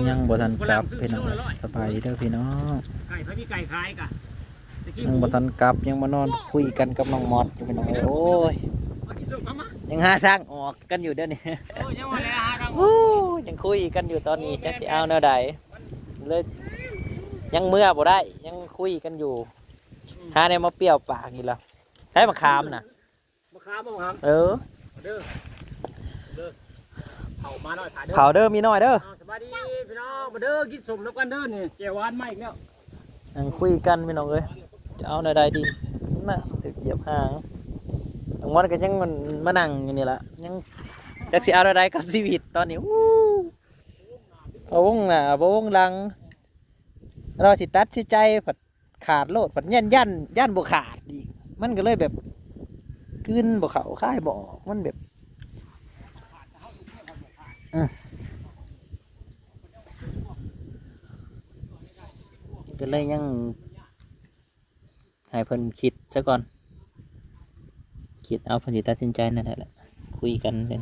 ຍັງບໍ່ທັນກັບພີ່ນ້ອງເອີຍ. ສະບາຍດີເດີພີ່ນ້ອງ. ໄກ່ ໃຜມີໄກ່ຂາຍກະ ຍັງບໍ່ທັນກັບ ຍັງມານອນຄຸຍກັນກັບນ້ອງມອດຢູ່ພີ່ນ້ອງເອີຍ. ໂອ້ຍ ມາກິນສົ້ມ ມາ ມາ ຍັງຫາທາງອອກກັນຢູ່ເດີນີ້. ເອີ ຍັງວ່າແລ້ວຫາທາງອອກ. ໂອ້ ຍັງຄຸຍກັນຢູ່ຕອນນີ້ ຈັກຊິເອົາແນວໃດ ເລີຍຍັງເມືອບໍ່ໄດ້ ຍັງຄຸຍກັນຢູ່. ອືມ ຫາແນວມາປ່ຽວປາກນີ້ລະ. ໃຊ້ມະຂາມນະ. ມະຂາມ ມະຂາມ. ເອີ ເດີ ເດີ ເຜົາມາໜ້ອຍ ເຜົາເດີ ມີໜ້ອຍເດີ. ອ່າ ສະບາຍດີພີ່ນ້ອງ ມາເດີ ກິນສົ້ມນຳກັນເດີ. ນີ້ແຈ່ວຫວານມາອີກແລ້ວ. ນັ່ງຄຸຍກັນພີ່ນ້ອງເອີຍ ຈະເອົາແນວໃດດີນະ ຖືກຢຽບຫາງ. ນ້ອງມອດກໍຍັງມານັ່ງຢູ່ນີ້ລະ ຍັງຈັກຊິເອົາແນວໃດກັບຊີວິດຕອນນີ້. ໂອ້ ພະວົງໜ້າພະວົງຫຼັງ ລາວຊິຕັດສິນໃຈ ພັດຂາດໂລດ ພັດຢ້ານ ຢ້ານ ຢ້ານບໍ່ຂາດອີກ. ມັນກໍເລີຍແບບກືນບໍ່ເຂົ້າ ຄາຍບໍ່ອອກ ມັນແບບ ອືມ ກໍເລີຍຍັງໃຫ້ເພິ່ນຄິດຊະກ່ອນ ຄິດເອົາ ເພິ່ນຊິຕັດສິນໃຈແນວໃດລະ ຄຸຍກັນເປັນ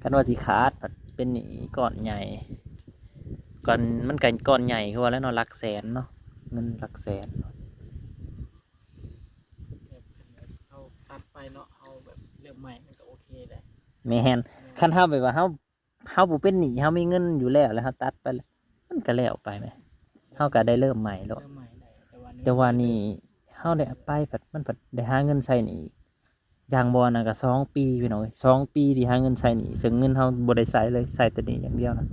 ຄັນວ່າຊິຂາດ ພັດເປັນໜີ້ກ້ອນໃຫຍ່ ກ້ອນ ມັນກໍກ້ອນໃຫຍ່ຄືວ່າແລ້ວເນາະ ຫຼັກແສນເນາະ ເງິນຫຼັກແສນ. ເຮົາຕັດໄປເນາະ ເຮົາແບບເລີ່ມໃໝ່ມັນກໍໂອເຄແຫຼະ. ແມ່ນ ແມ່ນ ຄັນເຮົາແບບວ່າເຮົາ ເຮົາບໍ່ເປັນໜີ້ ເຮົາມີເງິນຢູ່ແລ້ວ ແລ້ວເຮົາຕັດໄປ ມັນກໍແລ້ວໄປແໝ່ ເຮົາກໍໄດ້ເລີ່ມໃໝ່ໂລດ. ເລີ່ມໃໝ່ໄດ້ ແຕ່ວ່ານີ້ ແຕ່ວ່ານີ້ເຮົາໄດ້ໄປ ພັດ ມັນພັດໄດ້ຫາເງິນໃຊ້ໜີ້ ຢ່າງບໍ່ອັນນັ້ນກໍສອງປີພີ່ນ້ອງເອີຍ ສອງປີທີ່ຫາເງິນໃຊ້ໜີ້ ເຊິ່ງເງິນເຮົາບໍ່ໄດ້ໃຊ້ເລີຍ ໃຊ້ແຕ່ໜີ້ຢ່າງດຽວນະ.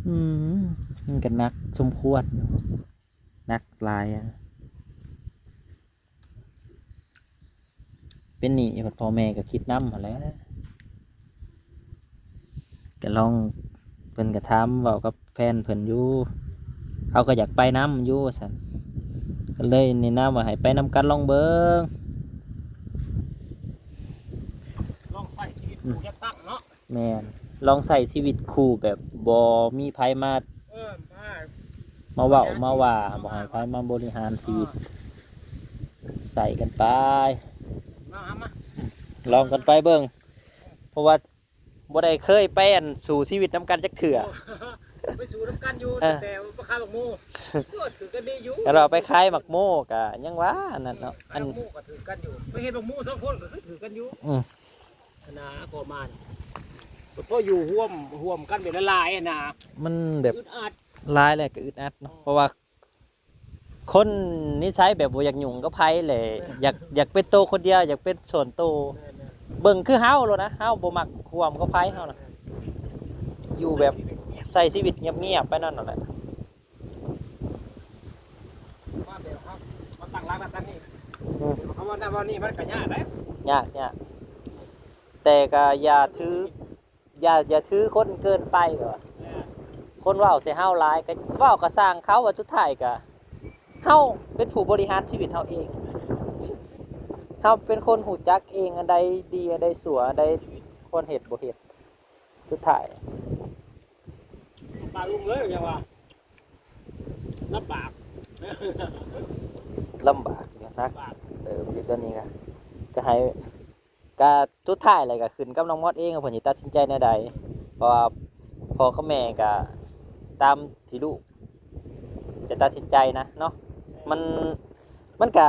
ອືມ ມັນກໍໜັກສົມຄວນຢູ່ ໜັກຫຼາຍ ເປັນໜີ້ພັດພໍ່ແມ່ກໍຄິດນຳຫັ້ນແຫຼະ. ກໍລອງ ເພິ່ນກໍຖາມເວົ້າກັບແຟນເພິ່ນຢູ່ ເຮົາກໍຢາກໄປນຳຢູ່ວ່າຊັ້ນ ກໍເລີຍແນະນຳວ່າໃຫ້ໄປນຳກັນລອງເບິ່ງ ລອງໃຊ້ຊີວິດ ອືມ ຜູ້ຈັດຕັ້ງເນາະ. ແມ່ນ ລອງໃຊ້ຊີວິດຄູ່ແບບບໍ່ມີໃຜມາ ເອີ ມາ ມາເວົ້າມາວ່າ ບໍ່ໃຫ້ໃຜມາບໍລິຫານຊີວິດ ເອີ ໃຊ້ກັນໄປ ມາ ມາ ລອງກັນໄປເບິ່ງ ເພາະວ່າ ບໍ່ໄດ້ເຄີຍໄປອັນສູ້ຊີວິດນຳກັນຈັກເທື່ອ ໄປສູ້ນຳກັນຢູ່ ເອີ ຕັ້ງແຕ່ມາຂາຍໝາກໂມ ກໍຖືກກັນດີຢູ່ ແລ້ວເຮົາໄປຂາຍໝາກໂມກໍຍັງວ່າອັນນັ້ນເນາະ ອືມ ຂາຍໝາກໂມກໍຖືກກັນຢູ່ ໄປເຮັດໝາກໂມສອງຄົນກໍຄືຖືກກັນຢູ່ ອືມ ຫັ້ນນະ ກໍມາ ກໍພໍຢູ່ຮ່ວມ ຮ່ວມກັນເປັນຫຼາຍໆຫັ້ນນະ ມັນແບບ ອຶດອັດ ຫຼາຍແລ້ວກໍອຶດອັດເນາະ ເອີ ເພາະວ່າ ຄົນນິໄສແບບບໍ່ຢາກຫຍຸ້ງກັບໃຜແຫຼະ ແມ່ນ ຢາກ ຢາກເປັນໂຕຄົນດຽວ ຢາກເປັນສ່ວນໂຕ ແມ່ນໆ ເບິ່ງຄືເຮົາໂລດນະ ເຮົາບໍ່ມັກຮ່ວມກັບໃຜເຮົານະ ແມ່ນໆ ຢູ່ແບບໃຊ້ຊີວິດງຽບໆໄປນັ້ນນັ້ນແຫຼະ ມາແບບເຮົາມາຕັ້ງຫຼັກນຳກັນນີ້ ອືມ ເຮົາວ່ານັ້ນວ່ານີ້ມັນກໍຍາກເດ້ ຍາກ ຍາກ ແຕ່ກໍຢ່າຖື ຢ່າ ຢ່າຖືຄົນເກີນໄປ ແມ່ນ ຄົນເວົ້າໃສ່ເຮົາຫຼາຍ ກໍເວົ້າກໍຊ່າງເຂົາ ວ່າສຸດທ້າຍກໍເຮົາເປັນຜູ້ບໍລິຫານຊີວິດເຮົາເອງ ເຮົາເປັນຄົນຮູ້ຈັກເອງ ອັນໃດດີ ອັນໃດຊົ່ວ ອັນໃດຄວນເຮັດບໍ່ເຮັດ ສຸດທ້າຍ ປາກລຸງເອີຍ ຢ່າວ່າລຳບາກ ລຳບາກ ໜັກ ລຳບາກ ເຕີບຢູ່ຕອນນີ້ກໍ ກໍໃຫ້ ກະສຸດທ້າຍແລ້ວກະຂຶ້ນກັບນ້ອງມອດເອງວ່າເພິ່ນຊິຕັດສິນໃຈແນວໃດ ເພາະວ່າພໍ່ກັບແມ່ກະຕາມທີ່ລູກຈະຕັດສິນໃຈນະເນາະ ມັນ ມັນກະ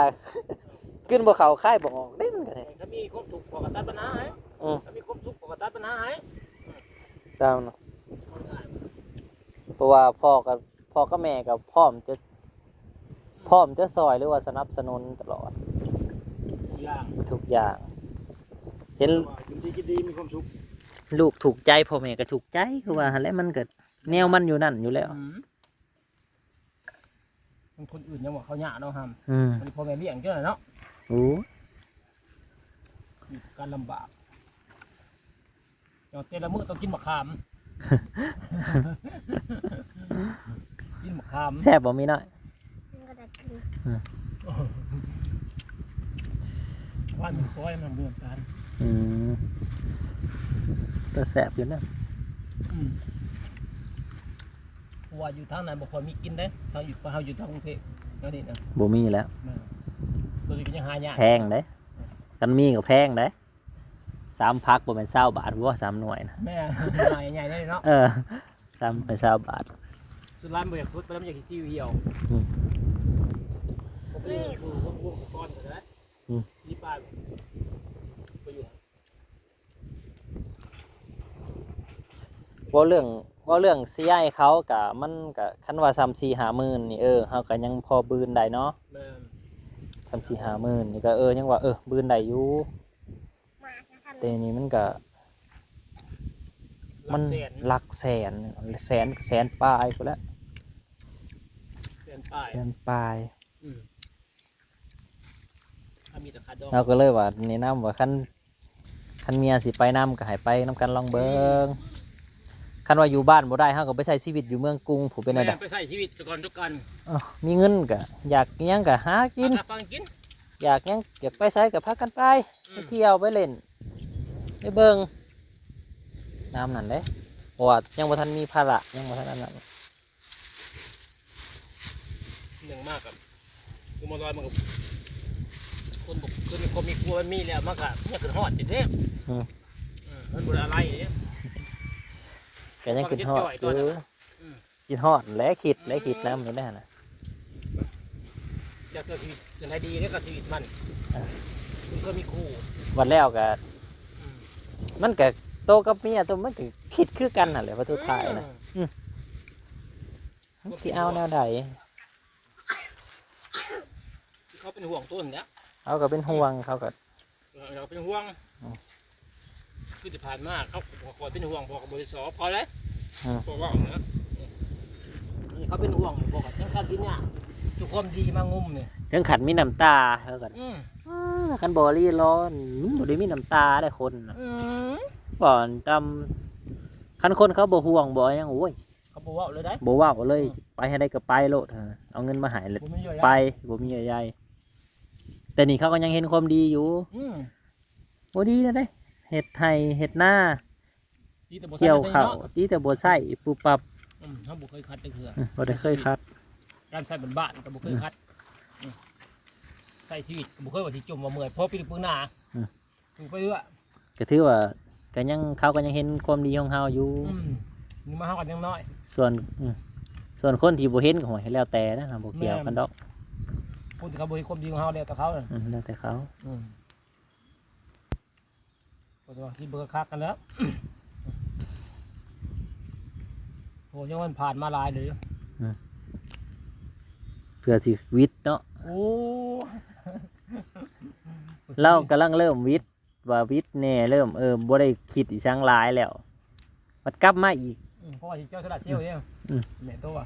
ກືນບໍ່ເຂົ້າຄາຍບໍ່ອອກເດ້ ມັນກະນີ້ ຖ້າມີຄວາມທຸກພໍ່ກໍຕັດບັນຫາໃຫ້ ອືມ ຖ້າມີຄວາມສຸກພໍ່ກໍຕັດບັນຫາໃຫ້ ຕາມນະ ເພາະວ່າພໍ່ກໍ ພໍ່ກັບແມ່ກໍພ້ອມຈະ ພ້ອມຈະຊ່ອຍ ຫຼືວ່າສະໜັບສະໜູນຕະຫຼອດ ທຸກຢ່າງ ທຸກຢ່າງ ເຫັນ ແຕ່ວ່າຢູ່ດີກິນດີມີຄວາມສຸກ ລູກທຸກໃຈ ພໍ່ແມ່ກໍທຸກໃຈ ຄືວ່າຫັ້ນແຫຼະ ມັນກໍແນວມັນຢູ່ນັ້ນຢູ່ແລ້ວ ອືມ ຄົນອື່ນຍັງວ່າເຂົາຍາກເນາະ ຫຳ ອືມ ອັນນີ້ພໍ່ແມ່ລ້ຽງຈັ່ງນັ້ນເນາະ ໂອ້ ຢູ່ກັນລຳບາກ ເຈົ້າແຕ່ລະມື້ຕ້ອງກິນໝາກຂາມ ກິນໝາກຂາມ ແຊບບໍ່ມີນ້ອຍ? ມັນກໍໄດ້ກິນ ອືມ ວ່າມັນຊອຍມັນເດືອນຕານ ອືມ ກໍແຊບຢູ່ນະ ອືມ ເພາະວ່າຢູ່ທາງນັ້ນບໍ່ຄ່ອຍມີກິນເດ້ ເຮົາຢູ່ ເຮົາຢູ່ທາງກຸງເທບແນວນີ້ນະ ບໍ່ມີແລ້ວ ແມ່ນ ຕົວນີ້ກໍຍັງຫາຍາກ ແພງເດ້ ຄັນມີກໍແພງເດ້. ສາມຜັກບໍ່ແມ່ນຊາວບາດບໍ່ ສາມໜ່ວຍນະ ແມ່ນ ໜ່ວຍໃຫຍ່ເລີຍເນາະ ເອີ ສາມໄປຊາວບາດ ສຸດທ້າຍບໍ່ຢາກສຸດ ບໍ່ຢາກຊິຊິວຫ່ຽວ ອືມ ບໍ່ໄດ້ຢູ່ ຢູ່ ຢູ່ກ່ອນກໍໄດ້ ອືມ ມີປາ ໄປຢູ່ ເວົ້າເລື່ອງ ເວົ້າເລື່ອງຊິໃຫ້ເຂົາກະ ມັນກະ ຄັນວ່າສ່ຳສີ່ຫ້າໝື່ນນີ້ ເອີ ເຮົາກະຍັງພໍບືນໄດ້ເນາະ ແມ່ນ ສ່ຳສີ່ຫ້າໝື່ນນີ້ກະ ເອີ ຍັງວ່າ ເອີ ບືນໄດ້ຢູ່ ແຕ່ນີ້ມັນກະ ມັນຫຼັກແສນ ຫຼັກແສນ ແສນ ແສນປາຍພຸ້ນແຫຼະ ແສນປາຍ ແສນປາຍ ອືມ ເຮົາກະເລີຍວ່າແນະນຳວ່າ ຄັນ ຄັນເມຍຊິໄປນຳກະໃຫ້ໄປນຳກັນລອງເບິ່ງ ອືມ ຄັນວ່າຢູ່ບ້ານບໍ່ໄດ້ ເຮົາກະໄປໃຊ້ຊີວິດຢູ່ເມືອງກຸງພຸ້ນ ເປັນແນວໃດ ແມ່ນ ໄປໃຊ້ຊີວິດສາກ່ອນທຸກອັນ ເອີ ມີເງິນກະ ຢາກຫຍັງກະຫາກິນ ຫາກັບຫາກິນ ຢາກຫຍັງ ຢາກໄປໃສກະພາກັນໄປ ອືມ ໄປທ່ຽວໄປຫຼິ້ນ ໄປເບິ່ງ ນຳນັ້ນເດ້ ເພາະວ່າຍັງບໍ່ທັນມີພາລະ ຍັງບໍ່ທັນອັນນັ້ນ ໜຶ່ງມາກະ ຄືມາລອຍມັນກະ ຄົນບໍ່ ຄືມີຄົນມີຄົວມັນມີແລ້ວ ມັນກະຍັງຄິດຮອດຢູ່ເດ້ ອືມ ເອີ ມັນບໍ່ໄດ້ອາໄລເດ້ ກະຍັງຄິດຮອດຢູ່ ອືມ ຄິດຮອດແຫຼະ ຄິດແຫຼະ ອືມ ຄິດນຳຢູ່ແລ້ວຫັ້ນນະ ຈັກເທື່ອຊີວິດຈັ່ງໃດດີເດ້ ກັບຊີວິດມັນ ເອີ ມັນເຄີຍມີຄູ່ ບັດແລ້ວກະ ອືມ ມັນກະ ໂຕກັບເມຍ ໂຕມັນກະຄິດຄືກັນຫັ້ນແຫຼະ ວ່າສຸດທ້າຍນະ ອືມ ອືມ ມັນຊິເອົາແນວໃດ ເຂົາເປັນຫ່ວງຕົນແຫຼະ ເຮົາກະເປັນຫ່ວງ ເຂົາກະ ເອີ ເຮົາເປັນຫ່ວງ ອືມ ຄືທີ່ຜ່ານມາເຂົາ ຂ້ອຍເປັນຫ່ວງ ພໍ່ກະບໍ່ໄດ້ສອບເຂົາເດ້ ອືມ ພໍ່ເວົ້ານະ ເຂົາເປັນຫ່ວງ ພໍ່ກະຈັ່ງຊັ້ນກິນຍາ ເຈົ້າຄວາມດີມາງຸມນີ້ ເຖິງຂັ້ນມີນ້ຳຕາ ເຂົາກະ ອືມ ອ້າ ຄັນບໍ່ລີລໍ ມັນບໍ່ໄດ້ມີນ້ຳຕາເດ້ຄົນນະ ອືມ ບໍ່ຕຳ ຄັນຄົນເຂົາບໍ່ຫ່ວງບໍ່ຫຍັງ ໂອ້ຍ ເຂົາບໍ່ເວົ້າເລີຍໃດ ບໍ່ເວົ້າເລີຍ ອືມ ໄປໃຫ້ໄດ້ກະໄປໂລດ ເອົາເງິນມາໃຫ້ແລ້ວ ບໍ່ມີເຍື່ອໃຍ ໄປ ບໍ່ມີເຍື່ອໃຍ ແຕ່ນີ້ເຂົາກະຍັງເຫັນຄວາມດີຢູ່ ອືມ ບໍ່ດີແນວໃດ ເຮັດໄຮ່ເຮັດນາ ຕີແຕ່ບໍ່ໃຊ້ ກ່ຽວເຂົ້າ ຕີແຕ່ບໍ່ໃຊ້ປຸບປັບ ອືມ ເຮົາບໍ່ເຄີຍຂັດຈັກເທື່ອ ອືມ ບໍ່ໄດ້ເຄີຍຂັດ ການໃຊ້ບ້ານໆກະບໍ່ເຄີຍຂັດ ອືມ ອືມ ໃຊ້ຊີວິດກະບໍ່ເຄີຍວ່າຊິຈົມວ່າເມື່ອຍ ພໍປີປຶງໜ້າ ອືມ ຢູ່ໄປເລື້ອຍ ກະຖືວ່າ ກະຍັງ ເຂົາກະຍັງເຫັນຄວາມດີຂອງເຮົາຢູ່ ອືມ ນີ້ມາເຮົາກະຍັງນ້ອຍ ສ່ວນ ອືມ ສ່ວນຄົນທີ່ບໍ່ເຫັນກະ ໂຫຍ ແລ້ວແຕ່ນະ ບໍ່ກ່ຽວກັນດອກ ແມ່ນ ຄົນທີ່ເຂົາບໍ່ເຫັນຄວາມດີຂອງເຮົາ ແລ້ວແຕ່ເຂົາ ອືມ ແລ້ວແຕ່ເຂົາ ອືມ ເພິ່ນວ່າຊິເບິ່ງຄັກກັນແລ້ວ ໂຫ ຍັງມັນຜ່ານມາຫຼາຍເລີຍ ອືມ ເພື່ອຊິຫວິດເນາະ ໂອ້ ລາວກຳລັງເລີ່ມຫວິດ ວ່າຫວິດແນ່ ເລີ່ມ ເອີ ບໍ່ໄດ້ຄິດອີ່ຫຍັງຫຼາຍແລ້ວ ບັດກັບມາອີກ ອືມ ເພາະວ່າຊິເຈົ້າສະຫຼາດເຊວເດ້ ອືມ ແມ່ນໂຕວ່າ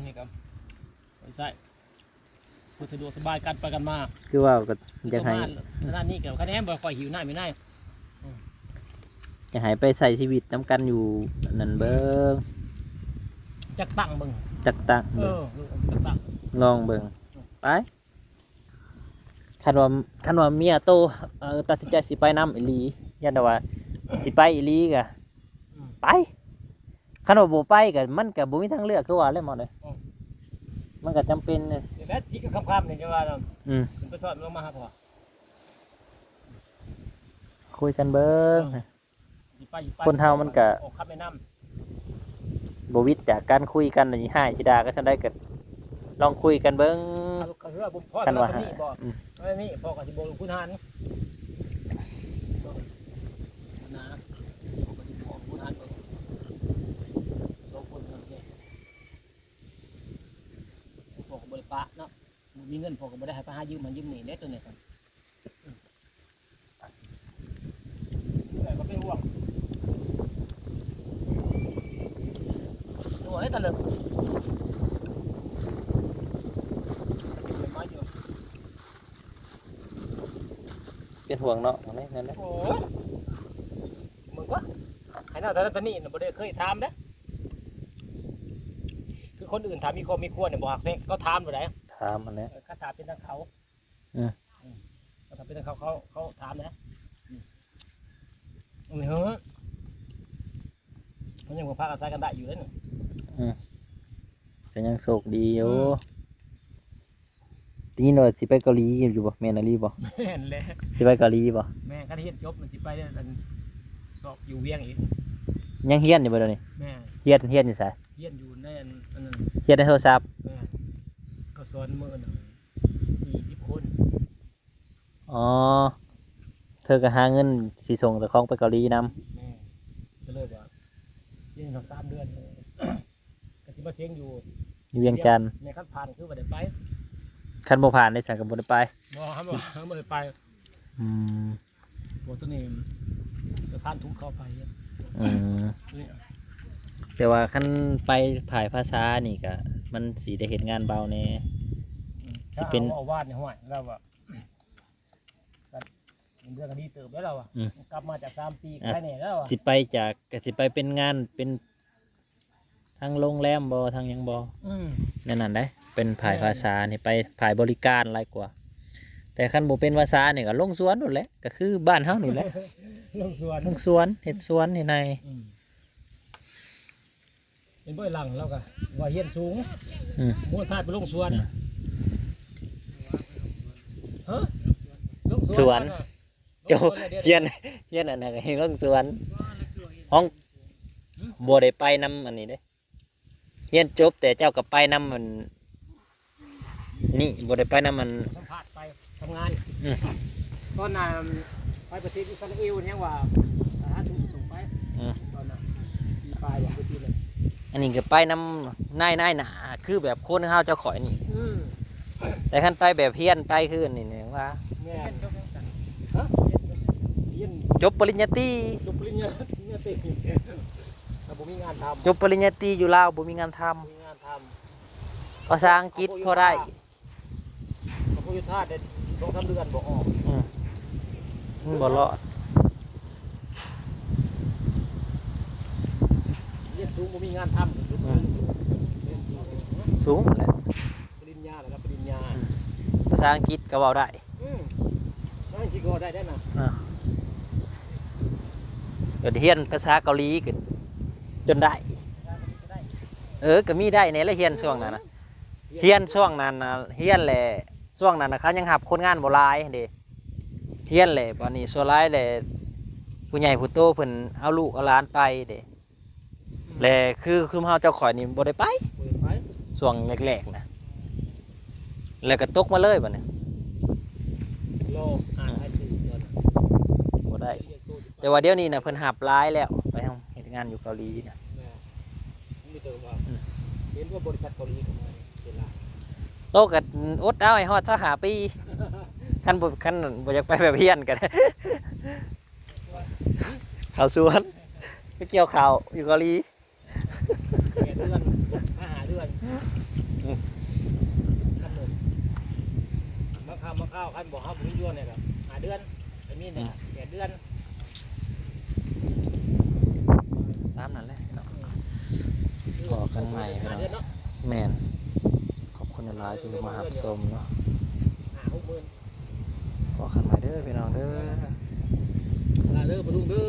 ນີ້ກະ ໃຊ້ ເພື່ອສະດວກສະບາຍກັນໄປກັນມາ ຄືວ່າກະຢາກໃຫ້ ຂະໜາດນີ້ກະ ຄະແນນບໍ່ຄ່ອຍຫິວນ້ຳຢູ່ໃນ ອືມ ຢາກໃຫ້ໄປໃຊ້ຊີວິດນຳກັນຢູ່ອັນນັ້ນເບິ່ງ ຈັກຕັ້ງເບິ່ງ ຈັກຕັ້ງເບິ່ງ ເອີ ຈັກຕັ້ງ ລອງເບິ່ງ ອືມ ໄປ ຄັນວ່າ ຄັນວ່າເມຍໂຕ ເອີ ຕັດສິນໃຈຊິໄປນຳອີ່ຫຼີ ຢ້ານແຕ່ວ່າຊິໄປອີ່ຫຼີກະ ອືມ ໄປ ຄັນວ່າບໍ່ໄປກະ ມັນກະບໍ່ມີທາງເລືອກ ຄືວ່າແຫຼະໝໍເອີຍ ອືມ ມັນກະຈຳເປັນເລີຍ ແລ້ວຊິກະຄ່ຳໆນີ້ຈະວ່າ ອືມ ເພິ່ນໄປສອນລົງມາຫາພໍ່ ຄຸຍກັນເບິ່ງ ເອີ ຊິໄປ ຊິໄປ ຄົນເຮົາມັນກະ ອອກຄຳແນະນຳ ບໍ່ຫວິດຈາກການຄຸຍກັນ ຊິຮ້າຍຊິດ່າກັນສ່ຳໃດກະລອງຄຸຍກັນເບິ່ງ ຄັນວ່າ ອືມ ອັນນີ້ພໍ່ກະຊິບອກຄຸນຫານ ນະ ພໍ່ກະຊິບອກຄຸນຫານເບິ່ງ ສອງຄົນເນາະ ພໍ່ກະບໍ່ໄດ້ປະເນາະ ບໍ່ມີເງິນ ພໍ່ກະບໍ່ໄດ້ໃຫ້ໄປຫາຢືມຫັ້ນຢືມນີ້ເດ້ ໂຕນີ້ ແມ່ກະເປັນຫ່ວງ ໂອ້ຍ ຕະເລິກ ເປັນຫ່ວງເນາະ ນັ້ນແຫຼະ ໂອ້ຍ ເບິ່ງກວ່າ ໃຫ້ນາຕານັ້ນຕານີ້ນະ ບໍ່ໄດ້ເຄີຍຖາມເດ້ ຄືຄົນອື່ນຖ້າມີຄອບມີຄົວນີ້ບໍ່ຮັກແພງ ເຂົາຖາມໂລດໃດ ຖາມຫັ້ນແຫຼະ ເອີ ຄັນຖ້າເປັນທາງເຂົາ ອືມ ອືມ ຖ້າເປັນເຂົາ ເຂົາ ເຂົາຖາມນະ ອືມ ເອີ ມັນຍັງພໍພັກອາໄສກັນໄດ້ຢູ່ເດ້ ອືມ ກະຍັງໂຊກດີຢູ່ ອືມ ໄດ້ຍິນວ່າຊິໄປເກົາຫຼີຢູ່ບໍ່? ແມ່ນອີ່ຫຼີບໍ່? ແມ່ນແຫຼະ ຊິໄປເກົາຫຼີບໍ່? ແມ່ນ ຄັນຮຽນຈົບມັນຊິໄປອັນ ສອບຢູ່ວຽງອີກ. ຍັງຮຽນຢູ່ບໍ່ດຽວນີ້? ແມ່ນ. ຮຽນ ຮຽນຢູ່ໃສ? ຮຽນຢູ່ໃນອັນ ອັນນັ້ນ ຮຽນໃນໂທລະສັບ? ແມ່ນ. ເຂົາສອນມື້ໜຶ່ງສີ່ສິບຄົນ. ອໍ ເທີກໍຫາເງິນຊິສົ່ງເຈົ້າຂອງໄປເກົາຫຼີນຳ. ແມ່ນ. ກໍເລີຍວ່າຮຽນຢູ່ສາມເດືອນ ກໍຊິມາເສັງຢູ່ ຢູ່ວຽງຈັນ. ແມ່ນ ຄັນຜ່ານຄືວ່າໄດ້ໄປ ຄັນບໍ່ຜ່ານເດ້ ຊັ້ນກໍບໍ່ໄດ້ໄປ. ບໍ່ ຄັນບໍ່ ຄັນບໍ່ໄດ້ໄປ. ອືມ ບໍ່ ຕົວນີ້ປະທານທຸກເຂົ້າໄປ. ອືມ ແຕ່ວ່າຄັນໄປຝ່າຍພາສານີ້ກະ ມັນຊິໄດ້ເຮັດງານເບົາແດ່. ອືມ ຊິເປັນ ເວົ້າວາດນີ້ ຫ້ວຍ ລາວວ່າ ກໍເລື່ອງກໍດີເຕີບແລ້ວລາວວ່າ. ອືມ ກັບມາຈາກສາມປີ ອ່ະ ໄດ້ແດ່ແລ້ວວ່າ. ຊິໄປຈາກ ກໍຊິໄປເປັນງານ ເປັນທາງໂຮງແຮມບໍ່ ທາງຫຍັງບໍ່? ອືມ ແນວນັ້ນເດ້. ເປັນຝ່າຍພາສານີ້ ໄປຝ່າຍບໍລິການຫຼາຍກວ່າ. ແຕ່ຄັນບໍ່ເປັນພາສານີ້ກໍລົງສວນໂລດແຫຼະ ກໍຄືບ້ານເຮົານີ້ແຫຼະ. ລົງສວນ ລົງສວນ ເຮັດສວນເຮັດໄຮ່. ອືມ ເຫັນບໍ່ ຫຼັງລາວກໍວ່າຮຽນສູງ. ອືມ ໝູ່ທ້າຍໄປລົງສວນ. ອືມ ຮະ ລົງສວນ ສວນ ເຈົ້າ ຮຽນ ຮຽນອັນນັ້ນກໍຮຽນເລື່ອງສວນ ຫ້ອງ ບໍ່ໄດ້ໄປນຳອັນນີ້ເດ້. ຮຽນຈົບແຕ່ເຈົ້າກໍໄປນຳອັນນີ້ ບໍ່ໄດ້ໄປນຳອັນ ສຳພາດໄປທຳງານ. ອືມ ຕອນນັ້ນໄປປະເທດອິດສະຣາເອວ ຍັງວ່າຫາທຸນສົ່ງໄປ. ອືມ ຕອນນັ້ນປີປາຍວ່າປີນັ້ນ. ອັນນີ້ກໍໄປນຳນາຍ ນາຍໜ້າ ຄືແບບຄົນເຮົາເຈົ້າຂ້ອຍນີ້. ອືມ ແຕ່ຄັນໄປແບບຮຽນໄປຄືອັນນີ້ນີ້ວ່າ ແມ່ນ ຮະ ຮຽນ ຈົບປະລິນຍາຕີ ຈົບປະລິນຍາ ປະລິນຍາຕີ ແຕ່ບໍ່ມີງານທຳ. ຈົບປະລິນຍາຕີຢູ່ລາວບໍ່ມີງານທຳ ບໍ່ມີງານທຳ. ພາສາອັງກິດພໍໄດ້ ກໍບໍ່ຢູ່ທ່າໄດ້ສອງສາມເດືອນບໍ່ອອກ. ອືມ ມັນບໍ່ລອດ. ຮຽນສູງບໍ່ມີງານທຳ. ສູງແຫຼະ ປະລິນຍາແລ້ວ ປະລິນຍາ. ອືມ ພາສາອັງກິດກໍເວົ້າໄດ້. ອືມ ພາສາອັງກິດກໍເວົ້າໄດ້ໄດ໋ນະ. ອ່າ ກໍຮຽນພາສາເກົາຫຼີຂຶ້ນຈົນໄດ້. ພາສາເກົາຫຼີກໍໄດ້. ເອີ ກໍມີໄດ້ແດ່ລະ ຮຽນຊ່ວງນັ້ນນະ. ຮຽນຊ່ວງນັ້ນນະ ຮຽນແຫຼະ ຊ່ວງນັ້ນນະ ເຂົາຍັງຮັບຄົນງານບໍ່ຫຼາຍເດ້. ຮຽນແຫຼະ ບາດນີ້ສ່ວນຫຼາຍແຫຼະ ຜູ້ໃຫຍ່ຜູ້ໂຕເພິ່ນເອົາລູກເອົາຫຼານໄປເດ້. ແລະ ຄືຊຸມເຮົາເຈົ້າຂ້ອຍນີ້ບໍ່ໄດ້ໄປ ບໍ່ໄດ້ໄປ ຊ່ວງແລກໆນະ ແລ້ວກໍຕົກມາເລີຍບາດນີ້. ລໍຫາຂາຍຊື້ຕອນນັ້ນ ບໍ່ໄດ້ ແຕ່ວ່າດຽວນີ້ນະ ເພິ່ນຮັບຫຼາຍແລ້ວ ໄປເຮັດງານຢູ່ເກົາຫຼີນະ. ແມ່ນ ມີແຕ່ວ່າ ອືມ ເຫັນວ່າບໍລິສັດເກົາຫຼີເຂົ້າມານີ້ເວລາ ໂຕກໍອົດເອົາໃຫ້ຮອດຊາວຫ້າປີ ຄັນບໍ່ ຄັນບໍ່ຢາກໄປແບບຮຽນກໍໄດ້ ເຂົ້າສວນ ໄປກ່ຽວເຂົ້າຢູ່ເກົາຫຼີ. ແປດເດືອນ ມາຫ້າເດືອນ. ອືມ ຄັນໜຶ່ງ ບາງຄາວ ບາງຄາວ ຄັນບໍ່ ເຮົາບໍ່ມີດວງນີ້ກໍຫ້າເດືອນ ກໍມີແດ່ ອືມ ແປດເດືອນ. ຕາມນັ້ນແຫຼະເນາະ. ອືມ ພໍ້ກັນໃໝ່ພີ່ນ້ອງ. ຫ້າເດືອນເນາະ. ແມ່ນ. ຂອບຄຸນຫຼາຍໆທີ່ມາຮັບຊົມເນາະ. ຫ້າຫົກໝື່ນ. ພໍ້ກັນໃໝ່ເດີພີ່ນ້ອງເດີ. ລາເດີ ປະລຸງເດີ.